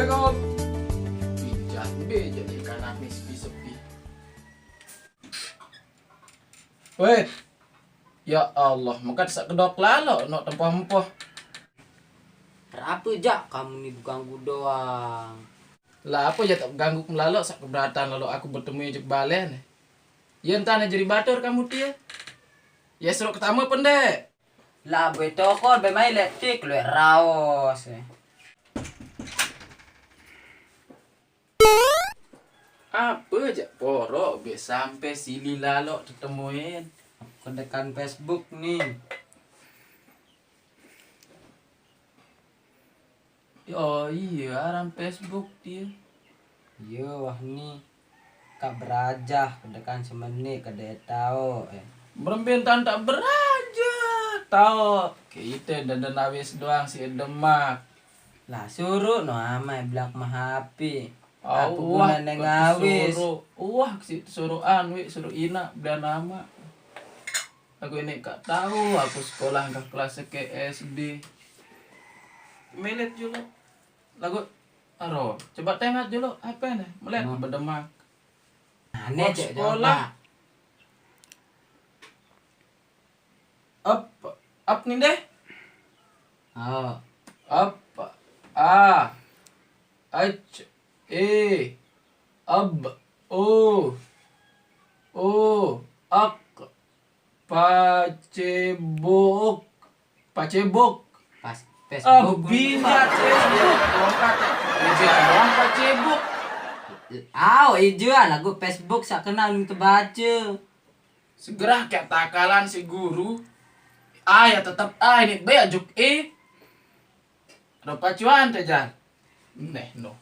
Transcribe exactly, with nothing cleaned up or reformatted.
Assalamualaikum. Pinjat be jadi kanak ni sepi-sepi. Weh. Ya Allah, mekat sak kedok lalo nok tempoh-empoh. Apa jak kamu ni beganggu doang? Lah apa jak tak ganggu melalo sak keberatan lalo aku bertemu juk baleh ni. Ya entah nak jadi batur kamu tie. Ya seruk ketama pendek. Lah gue tokol be mai letik luek raos. Apa jak porok be sampai sili lalo tetemuin. Kedekan Facebook ni. Oh iya, aran Facebook dia. Iya wah ni. Kak berajah kedekan semenit kede tau eh. Berembe entan tak berajah tau. Kita denden awis doang si Demak. Lah suruh no amai belak mahapi. Apa gunane ngawis? Wah, si suruh an wi suruh ina belian nama. Aku ini kak tahu aku sekolah ke kelas ke S D. Melet julu. Lagu aro, coba tengat julu apa nih? Melet berdemak. Aneh cek sekolah. Up, up nih deh. Oh. Up, a, h, e, ab, o, o, ak, pacebok, pacebok. Pas ah Facebook. Bingat Facebook. Tongkat. Meja doang pacebok. Aw, ijuan aku Facebook sak kenal minta baca. Segera kayak takalan si guru. A ya tetap a ini be ajuk e. Rupa cuan tejar. Neh no.